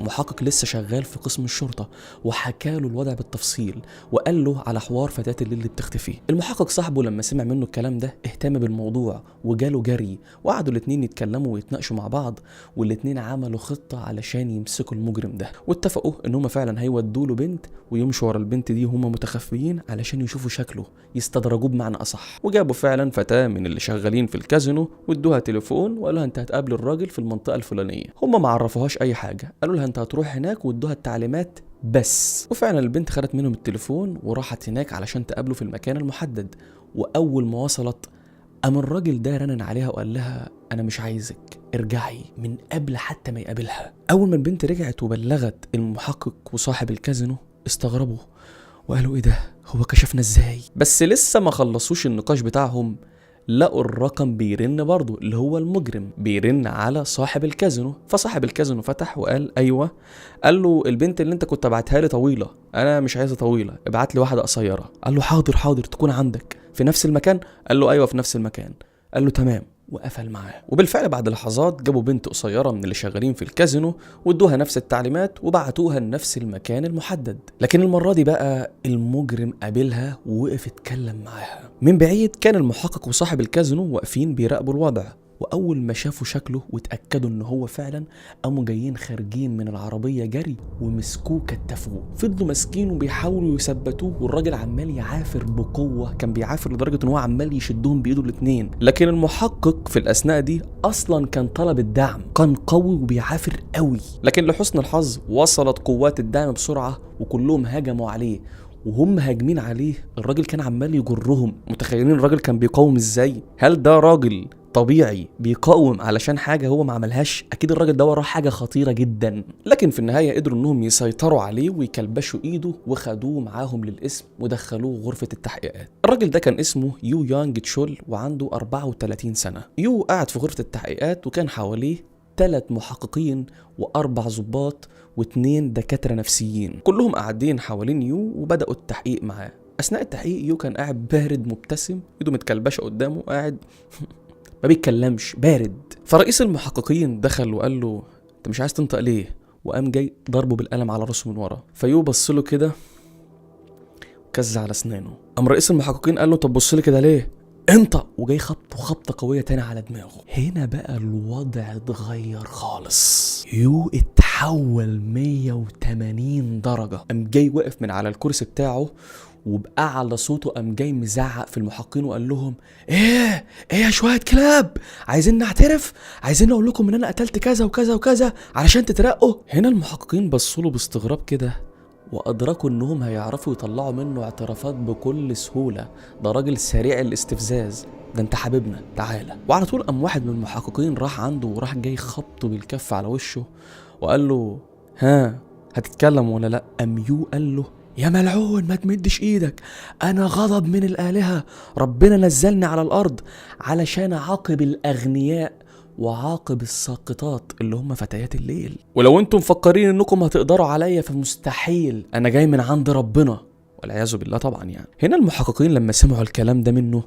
محقق لسه شغال في قسم الشرطة، وحكى له الوضع بالتفصيل وقال له على حوار فتاة الليل اللي بتختفي. المحقق صاحبه لما سمع منه الكلام ده اهتم بالموضوع وجاله جري، وقعدوا الاتنين يتكلموا ويتناقشوا مع بعض، والاتنين عملوا خطه علشان يمسكوا المجرم ده، واتفقوا ان هما فعلا هيودوا له بنت ويمشوا ورا البنت دي وهما متخفيين علشان يشوفوا شكله، يستدرجوه بمعنى اصح. وجابوا فعلا فتاة من اللي شغالين في الكازينو وادوها تليفون وقالوا لها انت هتقابل الراجل في المنطقة الفلانية. هما ما عرفوهاش اي حاجة، قالوا لها انت هتروح هناك وادوها التعليمات بس. وفعلا البنت خدت منهم التليفون وراحت هناك علشان تقابله في المكان المحدد. واول ما وصلت قام الراجل ده رنن عليها وقال لها انا مش عايزك، ارجعي، من قبل حتى ما يقابلها. اول ما البنت رجعت وبلغت المحقق وصاحب الكازينو استغربوا وقالوا ايه ده، هو كشفنا ازاي؟ بس لسه ما خلصوش النقاش بتاعهم لقوا الرقم بيرن برضه، اللي هو المجرم بيرن على صاحب الكازينو. فصاحب الكازينو فتح وقال ايوه، قال له البنت اللي انت كنت بعتها لي طويلة، انا مش عايزه طويلة، ابعت لي واحدة قصيرة. قال له حاضر حاضر، تكون عندك في نفس المكان؟ قال له ايوه في نفس المكان. قال له تمام، وقفل معاه. وبالفعل بعد لحظات جابوا بنت قصيرة من اللي شغالين في الكازينو وادوها نفس التعليمات وبعتوها لنفس المكان المحدد. لكن المرة دي بقى المجرم قابلها ووقف اتكلم معاها من بعيد. كان المحقق وصاحب الكازينو واقفين بيراقبوا الوضع، واول ما شافوا شكله واتاكدوا ان هو فعلا، قاموا جايين خارجين من العربية جري ومسكوه كتفوه. فضلوا ماسكينه وبيحاولوا يثبتوه، والراجل عمال يعافر بقوة، كان بيعافر لدرجة ان هو عمال يشدهم بايده الاثنين. لكن المحقق في الاثناء دي اصلا كان طلب الدعم، كان قوي وبيعافر قوي، لكن لحسن الحظ وصلت قوات الدعم بسرعة وكلهم هجموا عليه. وهم هاجمين عليه الراجل كان عمال يجرهم. متخيلين الراجل كان بيقاوم ازاي؟ هل ده راجل طبيعي بيقاوم علشان حاجة هو ما عملهاش؟ أكيد الراجل ده وراه حاجة خطيرة جدا. لكن في النهاية قدروا إنهم يسيطروا عليه ويكلبشوا إيده وخدوه معاهم للقسم ودخلوه غرفة التحقيقات. الراجل ده كان اسمه يو يانج تشول وعنده 34 سنة. يو قعد في غرفة التحقيقات وكان حواليه 3 محققين و4 ضباط و2 دكاترة نفسيين، كلهم قاعدين حوالين يو وبدأوا التحقيق معاه. أثناء التحقيق يو كان قاعد بارد مبتسم، إيده متكلبشة قدامه، قاعد ما بيتكلمش، بارد. فرئيس المحققين دخل وقال له انت مش عايز تنطق ليه؟ وقام جاي ضربه بالقلم على راسه من ورا. فيو بص له كده وكز على اسنانه. قام رئيس المحققين قال له طب بص لي كده ليه؟ انطق. وجاي خبطه خبطه قوية تاني على دماغه. هنا بقى الوضع اتغير خالص، يو اتحول 180 درجه. قام جاي واقف من على الكرسي بتاعه وبأعلى صوته قام جاي مزعق في المحققين وقال لهم ايه يا شوية كلاب، عايزين نعترف، عايزين اقول لكم ان انا قتلت كذا وكذا وكذا علشان تترقوا. هنا المحققين بصوا له باستغراب كده وادركوا انهم هيعرفوا يطلعوا منه اعترافات بكل سهولة، ده راجل سريع الاستفزاز، ده انت حبيبنا تعالى. وعلى طول قام واحد من المحققين راح عنده وراح جاي خبطه بالكف على وشه وقال له ها هتتكلم ولا لا؟ قام يو قال له يا ملعون ما تمدش ايدك، انا غضب من الالهة، ربنا نزلني على الارض علشان اعاقب الاغنياء وعاقب الساقطات اللي هم فتيات الليل، ولو انتم مفكرين انكم هتقدروا عليا فمستحيل، انا جاي من عند ربنا والعياذ بالله طبعا. يعني هنا المحققين لما سمعوا الكلام ده منه،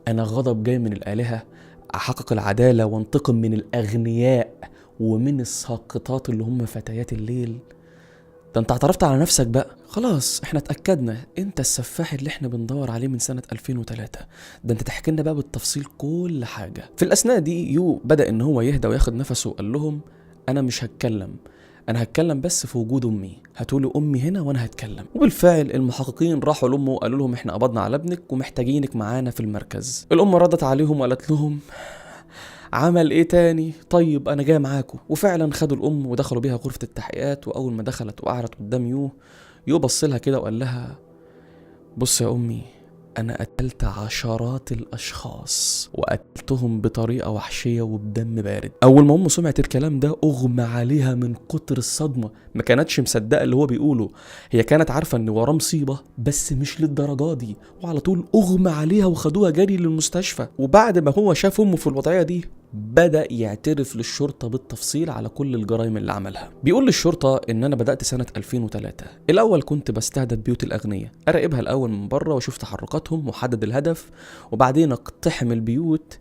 انا غضب جاي من الالهة، احقق العدالة وانتقم من الاغنياء ومن الساقطات اللي هم فتيات الليل، ده انت اعترفت على نفسك بقى، خلاص احنا اتأكدنا انت السفاح اللي احنا بندور عليه من سنة 2003، ده انت تحكي لنا بقى بالتفصيل كل حاجة. في الأثناء دي يو بدأ ان هو يهدى وياخد نفسه وقال لهم انا مش هتكلم، انا هتكلم بس في وجود امي، هاتولي امي هنا وانا هتكلم. وبالفعل المحققين راحوا لامه وقالوا لهم احنا قبضنا على ابنك ومحتاجينك معانا في المركز. الام ردت عليهم وقالت لهم عمل ايه تاني؟ طيب انا جاي معاكم. وفعلا خدوا الام ودخلوا بيها غرفة التحقيقات. واول ما دخلت وقعدت قدام يو، يو بص لها كده وقال لها بص يا أمي، أنا قتلت عشرات الأشخاص وقتلتهم بطريقة وحشية وبدم بارد. أول ما أمه سمعت الكلام ده أغمى عليها من كتر الصدمة، ما كانتش مصدقة اللي هو بيقوله، هي كانت عارفة إن وراه مصيبة بس مش للدرجة دي، وعلى طول أغمى عليها وخدوها جري للمستشفى. وبعد ما هو شاف أمه في الوضعية دي بدأ يعترف للشرطة بالتفصيل على كل الجرائم اللي عملها. بيقول للشرطة إن أنا بدأت سنة 2003، الأول كنت بستهدف بيوت الأغنياء، أراقبها الأول من بره وأشوف تحركاتهم وأحدد الهدف، وبعدين أقتحم البيوت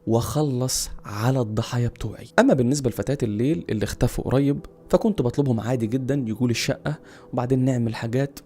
وأخلص على الضحايا بتوعي. أما بالنسبة لفتاة الليل اللي اختفوا قريب فكنت بطلبهم عادي جدا يجوا لي الشقة وبعدين نعمل حاجات،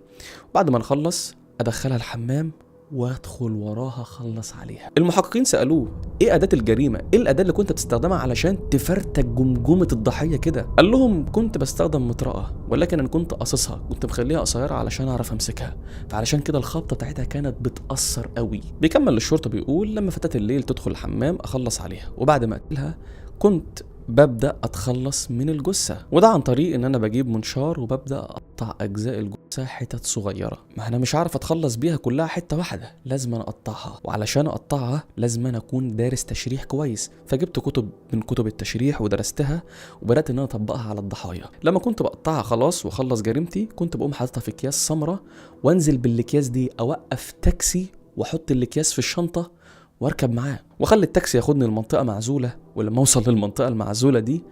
وبعد ما نخلص أدخلها الحمام وادخل وراها خلص عليها. المحققين سألوه ايه أداة الجريمة؟ ايه الأداة اللي كنت بتستخدمها علشان تفرتك جمجمة الضحية كده؟ قال لهم كنت بستخدم مطرقة، ولكن انا كنت قاصصها، كنت مخليها قصيرة علشان اعرف امسكها، فعلشان كده الخبطة بتاعتها كانت بتأثر قوي. بيكمل للشرطة بيقول لما فتاة الليل تدخل الحمام اخلص عليها، وبعد ما اقتلها كنت ببدأ أتخلص من الجثة، وده عن طريق إن أنا بجيب منشار وببدأ أقطع أجزاء الجثة حتت صغيرة، ما أنا مش عارف أتخلص بيها كلها حتة واحدة، لازم أنا أقطعها، وعلشان أقطعها لازم أنا أكون دارس تشريح كويس، فجبت كتب من كتب التشريح ودرستها وبدأت إن أنا أطبقها على الضحايا. لما كنت بقطعها خلاص وأخلص جريمتي كنت بقوم حاططها في أكياس سمراء وأنزل بالأكياس دي أوقف تاكسي وأحط الأكياس في الشنطة واركب معاه واخلي التاكسي ياخدني لمنطقه معزولة، ولما اوصل للمنطقة المعزوله دي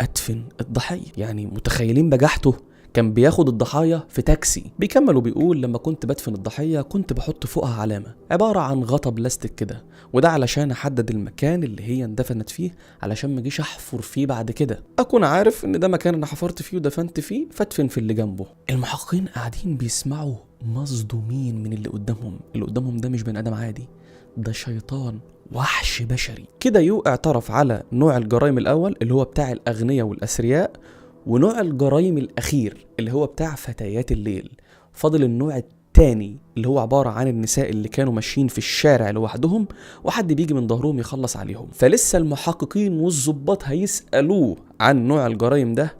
ادفن الضحية. يعني متخيلين بجاحته، كان بياخد الضحايا في تاكسي. بيكمل وبيقول لما كنت بدفن الضحية كنت بحط فوقها علامة عبارة عن غطا بلاستيك كده، وده علشان احدد المكان اللي هي اندفنت فيه، علشان ما اجيش احفر فيه بعد كده، اكون عارف ان ده مكان انا حفرت فيه ودفنت فيه فادفن في اللي جنبه. المحققين قاعدين بيسمعوا مصدومين من اللي قدامهم، اللي قدامهم ده مش بني ادم عادي، ده شيطان، وحش بشري كده. يو اعترف على نوع الجرائم الأول اللي هو بتاع الأغنياء والأثرياء، ونوع الجرائم الأخير اللي هو بتاع فتيات الليل. فاضل النوع التاني اللي هو عبارة عن النساء اللي كانوا ماشيين في الشارع لوحدهم وحد بيجي من ظهرهم يخلص عليهم. فلسه المحققين والظباط هيسألوه عن نوع الجرائم ده،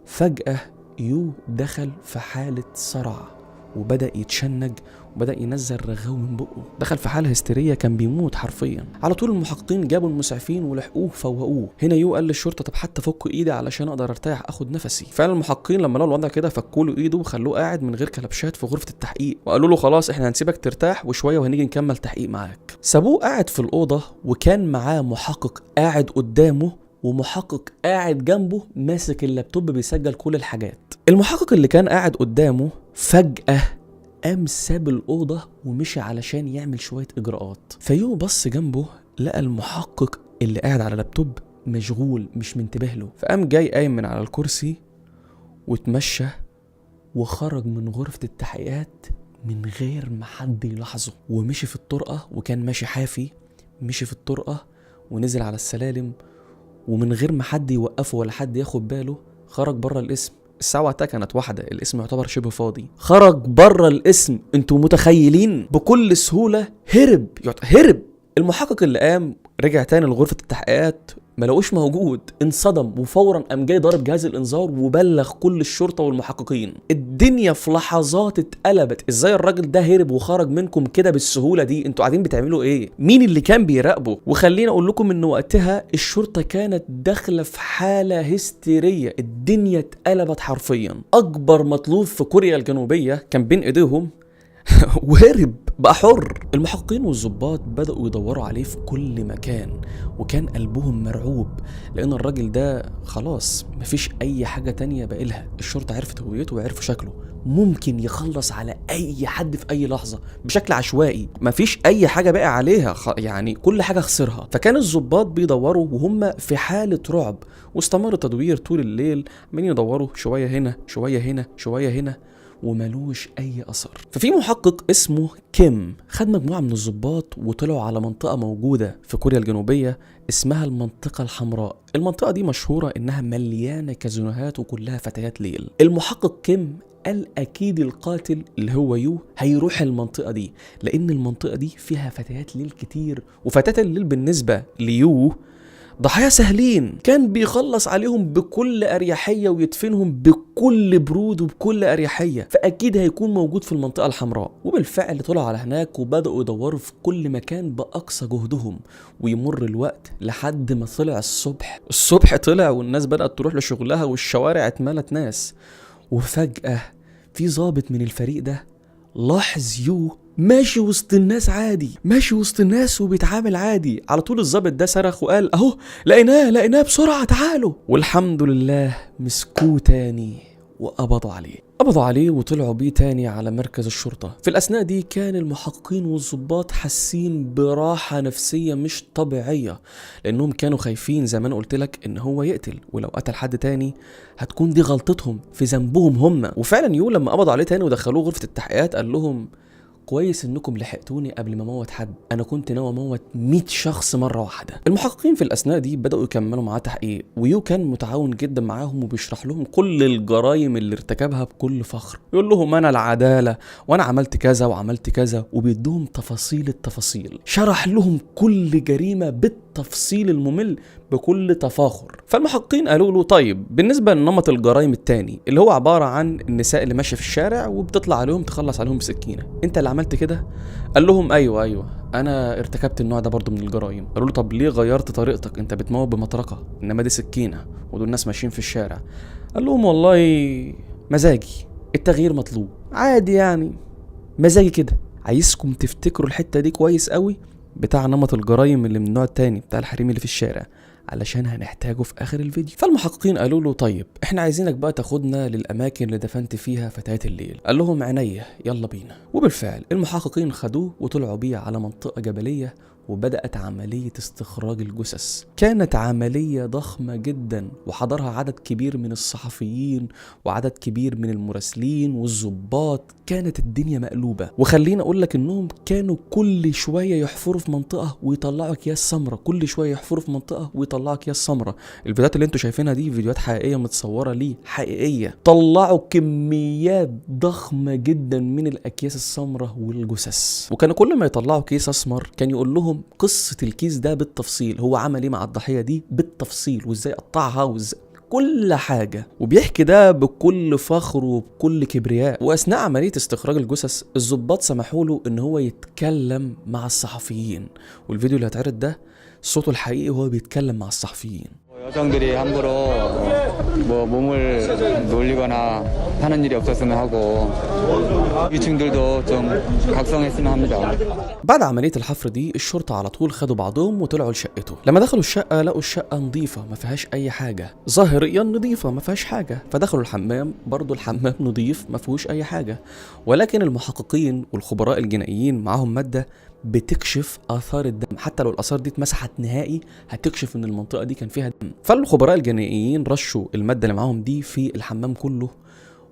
فجأة يو دخل في حالة صرع وبدأ يتشنج وبدأ ينزل رغاوي من بقه، دخل في حالة هستيرية، كان بيموت حرفيا. على طول المحققين جابوا المسعفين ولحقوه فوقوه. هنا يو قال للشرطة طب حتى فكوا ايدي علشان اقدر ارتاح اخد نفسي. فعلا المحققين لما لقوا الوضع كده فكوا له ايده وخلوه قاعد من غير كلبشات في غرفة التحقيق، وقالوا له خلاص احنا هنسيبك ترتاح وشوية وهنيجي نكمل تحقيق معاك. سابوه قاعد في الأوضة، وكان معاه محقق قاعد قدامه ومحقق قاعد جنبه ماسك اللابتوب بيسجل كل الحاجات. المحقق اللي كان قاعد قدامه فجأة قام ساب الأوضة ومشي علشان يعمل شوية إجراءات. فيو بص جنبه لقى المحقق اللي قاعد على اللابتوب مشغول مش منتبه له، فقام جاي قايم من على الكرسي واتمشى وخرج من غرفة التحقيقات من غير ما حد يلاحظه، ومشي في الطرقة، وكان ماشي حافي، مشي في الطرقة ونزل على السلالم، ومن غير ما حد يوقفه ولا حد ياخد باله خرج بره القسم. الساعة وقتها كانت واحدة، الاسم يعتبر شبه فاضي. خرج بره الاسم، انتوا متخيلين؟ بكل سهولة هرب، هرب. المحقق اللي قام رجع تاني لغرفة التحقيقات ما لقوش موجود، انصدم وفورا قام جاي ضارب جهاز الانذار وبلغ كل الشرطة والمحققين. الدنيا في لحظات اتقلبت، ازاي الراجل ده هرب وخرج منكم كده بالسهولة دي؟ انتوا قاعدين بتعملوا ايه؟ مين اللي كان بيراقبه؟ وخلينا اقول لكم ان وقتها الشرطة كانت داخلة في حالة هستيرية، الدنيا اتقلبت حرفيا. اكبر مطلوب في كوريا الجنوبية كان بين ايديهم وهرب بقى حر. المحققين والضباط بدأوا يدوروا عليه في كل مكان، وكان قلبهم مرعوب لأن الراجل ده خلاص مفيش أي حاجة تانية بقالها. الشرطة عرفت هويته وعرفوا شكله، ممكن يخلص على أي حد في أي لحظة بشكل عشوائي، مفيش أي حاجة بقى عليها، يعني كل حاجة خسرها. فكان الضباط بيدوروا وهم في حالة رعب، واستمر التدوير طول الليل، عمالين يدوروا شوية هنا شوية هنا شوية هنا وملوش أي أثر. ففي محقق اسمه كيم خد مجموعة من الضباط وطلعوا على منطقة موجودة في كوريا الجنوبية اسمها المنطقة الحمراء. المنطقة دي مشهورة إنها مليانة كازينوهات وكلها فتيات ليل. المحقق كيم قال أكيد القاتل اللي هو يو هيروح المنطقة دي، لأن المنطقة دي فيها فتيات ليل كتير، وفتيات الليل بالنسبة ليو ضحايا سهلين كان بيخلص عليهم بكل اريحية ويدفنهم بكل برود وبكل اريحية، فاكيد هيكون موجود في المنطقة الحمراء. وبالفعل طلعوا على هناك وبداوا يدوروا في كل مكان باقصى جهدهم، ويمر الوقت لحد ما طلع الصبح. الصبح طلع والناس بدات تروح لشغلها والشوارع اتملت ناس، وفجاة في ضابط من الفريق ده لاحظ يو ماشي وسط الناس عادي، ماشي وسط الناس وبيتعامل عادي. على طول الضابط ده صرخ وقال اهو لقيناه لقيناه بسرعة تعالوا. والحمد لله مسكوه تاني وقبضوا عليه، قبضوا عليه وطلعوا بيه تاني على مركز الشرطة. في الأثناء دي كان المحققين والضباط حاسين براحة نفسية مش طبيعية، لأنهم كانوا خايفين زي ما أنا قلت لك إن هو يقتل، ولو قتل حد تاني هتكون دي غلطتهم في ذنبهم هم. وفعلا يو لما قبضوا عليه تاني ودخلوه غرفة التحقيقات قال لهم كويس انكم لحقتوني قبل ما اموت حد، انا كنت ناوي اموت 100 شخص مرة واحدة. المحققين في الاثناء دي بداوا يكملوا معاه تحقيق، ويو كان متعاون جدا معاهم وبيشرح لهم كل الجرائم اللي ارتكبها بكل فخر، يقول لهم انا العدالة وانا عملت كذا وعملت كذا، وبيدوهم تفاصيل التفاصيل، شرح لهم كل جريمة بالتفصيل الممل بكل تفاخر. فالمحققين قالوا له طيب بالنسبة لنمط الجرائم التاني اللي هو عبارة عن النساء اللي ماشية في الشارع وبتطلع عليهم تخلص عليهم بسكينة، انت اللي عملت كده؟ قال لهم ايوه انا ارتكبت النوع ده برضو من الجرائم. قالوا له طب ليه غيرت طريقتك؟ انت بتموت بمطرقه، انما دي سكينة ودول ناس ماشيين في الشارع. قال لهم والله مزاجي، التغيير مطلوب عادي يعني، مزاجي كده. عايزكم تفتكروا الحتة دي كويس قوي بتاع نمط الجرائم اللي من النوع التاني بتاع الحريم اللي في الشارع، علشان هنحتاجه في اخر الفيديو. فالمحققين قالوا له طيب احنا عايزينك بقى تاخدنا للاماكن اللي دفنت فيها فتيات الليل. قال لهم عينيا يلا بينا. وبالفعل المحققين خدوه وطلعوا بيه على منطقة جبلية، وبدأت عملية استخراج الجثث. كانت عملية ضخمة جدا وحضرها عدد كبير من الصحفيين وعدد كبير من المراسلين والضباط. كانت الدنيا مقلوبة، وخلينا أقول لك إنهم كانوا كل شوية يحفروا في منطقة ويطلعوا أكياس سمرة، كل شوية يحفروا في منطقة ويطلعوا أكياس سمرة. الفيديوهات اللي انتوا شايفينها دي فيديوهات حقيقية متصورة ليه حقيقية. طلعوا كميات ضخمة جدا من الأكياس السمرة والجثث، وكانوا كل ما يطلعوا كيس أسمر كان يقول لهم قصة الكيس ده بالتفصيل، هو عمل ايه مع الضحية دي بالتفصيل، وازاي قطعها وازاي كل حاجة، وبيحكي ده بكل فخر وبكل كبرياء. وأثناء عملية استخراج الجثث الضباط سمحوا له إن هو يتكلم مع الصحفيين، والفيديو اللي هيتعرض ده صوته الحقيقي وهو بيتكلم مع الصحفيين. 여성들이 함부로 뭐 몸을 놀리거나 하는 일이 없었으면 하고 유층들도 좀 각성했으면 합니다. بعد عملية الحفر دي الشرطة على طول خدوا بعضهم وطلعوا لشقته. لما دخلوا الشقة لقوا الشقة نظيفة ما فيهاش أي حاجة، ظاهريا نظيفة ما فيهاش حاجة. فدخلوا الحمام، برضو الحمام نظيف ما فيهوش أي حاجة، ولكن المحققين والخبراء الجنائيين معاهم مادة بتكشف آثار الدم، حتى لو الآثار دي اتمسحت نهائي هتكشف إن المنطقة دي كان فيها دم. فالخبراء الجنائيين رشوا المادة اللي معاهم دي في الحمام كله،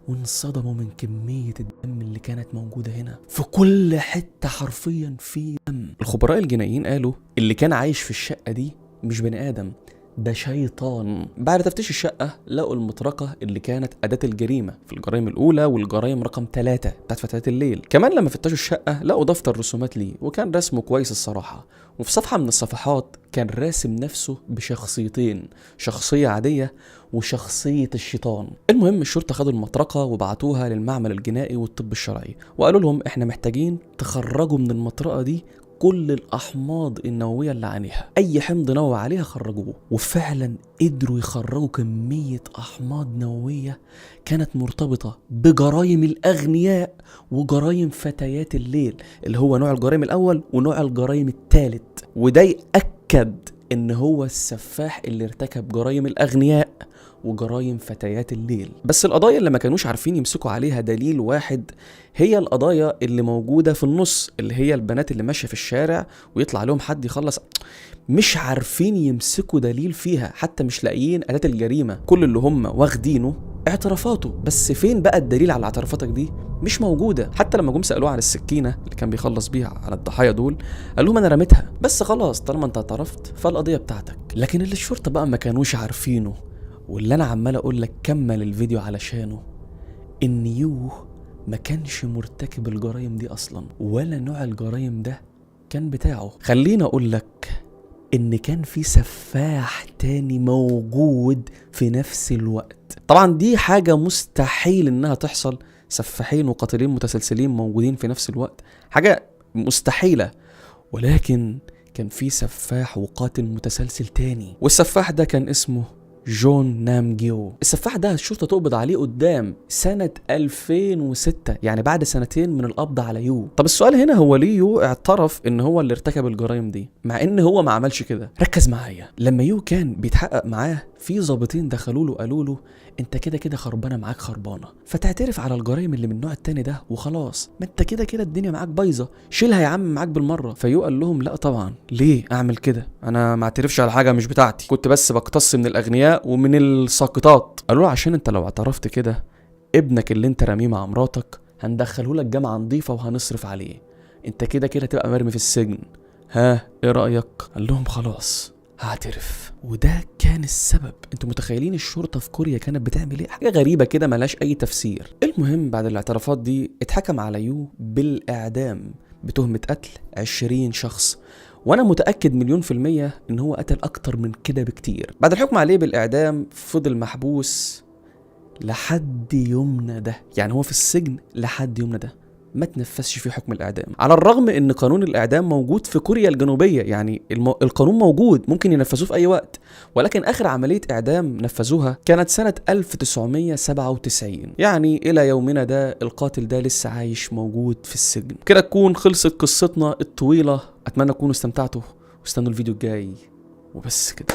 وانصدموا من كمية الدم اللي كانت موجودة هنا في كل حتة، حرفيا في دم. الخبراء الجنائيين قالوا اللي كان عايش في الشقة دي مش بني آدم، ده شيطان. بعد تفتيش الشقة لقوا المطرقة اللي كانت أداة الجريمة في الجرائم الأولى والجرائم رقم 3 بتاعت فتيات الليل. كمان لما فتشوا الشقة لقوا دفتر رسومات ليه، وكان رسمه كويس الصراحة. وفي صفحة من الصفحات كان راسم نفسه بشخصيتين، شخصية عادية وشخصية الشيطان. المهم الشرطة خدوا المطرقة وبعتوها للمعمل الجنائي والطب الشرعي، وقالوا لهم احنا محتاجين تخرجوا من المطرقة دي كل الأحماض النووية اللي عليها، أي حمض نووي عليها خرجوه. وفعلا قدروا يخرجوا كمية أحماض نووية كانت مرتبطة بجرائم الأغنياء وجرائم فتيات الليل، اللي هو نوع الجرائم الأول ونوع الجرائم الثالث. وده يأكد إن هو السفاح اللي ارتكب جرائم الأغنياء وجرائم فتيات الليل. بس القضايا اللي ما كانوش عارفين يمسكوا عليها دليل واحد هي القضايا اللي موجودة في النص، اللي هي البنات اللي ماشية في الشارع ويطلع لهم حد يخلص، مش عارفين يمسكوا دليل فيها، حتى مش لاقيين أداة الجريمة. كل اللي هم واخدينه اعترافاته، بس فين بقى الدليل على اعترافاتك دي؟ مش موجودة. حتى لما جم سألوه عن السكينة اللي كان بيخلص بيها على الضحايا دول قال لهم أنا رميتها، بس خلاص طالما أنت اعترفت فالقضية بتاعتك. لكن اللي الشرطة بقى ما كانوش عارفينه، واللي أنا عمال أقول لك كمل الفيديو علشانه، إن يو ما كانش مرتكب الجرايم دي أصلا، ولا نوع الجرايم ده كان بتاعه. خلينا أقول لك ان كان في سفاح تاني موجود في نفس الوقت. طبعا دي حاجة مستحيل انها تحصل، سفاحين وقاتلين متسلسلين موجودين في نفس الوقت، حاجة مستحيلة. ولكن كان في سفاح وقاتل متسلسل تاني، والسفاح ده كان اسمه جون نامجيو. السفاح ده الشرطة تقبض عليه قدام سنة 2006، يعني بعد سنتين من القبض على يو. طب السؤال هنا، هو ليه يو اعترف ان هو اللي ارتكب الجرائم دي مع ان هو ما عملش كده؟ ركز معايا، لما يو كان بيتحقق معاه في ضابطين دخلوا له قالوا له انت كده كده خربانة معاك خربانة، فتعترف على الجرائم اللي من النوع التاني ده وخلاص، ما انت كده كده الدنيا معاك بايظة، شيلها يا عم معاك بالمرة. فيو قال لهم لا طبعا، ليه اعمل كده؟ انا ما اعترفش على حاجة مش بتاعتي، كنت بس بقتص من الاغنياء ومن الساقطات. قالوا له عشان انت لو اعترفت كده ابنك اللي انت راميه مع مراتك هندخله لك جامعه نظيفة وهنصرف عليه، انت كده كده تبقى مرمي في السجن، ها ايه رايك؟ قال لهم خلاص هعترف. وده كان السبب. انتوا متخيلين الشرطة في كوريا كانت بتعمل ايه؟ حاجة غريبة كده ملهاش اي تفسير. المهم بعد الاعترافات دي اتحكم على يو بالاعدام بتهمة قتل 20 شخص، وانا متأكد 1,000,000% ان هو قتل اكتر من كده بكتير. بعد الحكم عليه بالاعدام فضل محبوس لحد يومنا ده، يعني هو في السجن لحد يومنا ده، ما تنفذش فيه حكم الإعدام، على الرغم إن قانون الإعدام موجود في كوريا الجنوبية، يعني القانون موجود ممكن ينفذوه في أي وقت، ولكن آخر عملية إعدام نفذوها كانت سنة 1997، يعني إلى يومنا ده القاتل ده لسه عايش موجود في السجن. كده تكون خلصت قصتنا الطويلة، أتمنى تكونوا استمتعتوا واستنوا الفيديو الجاي، وبس كده.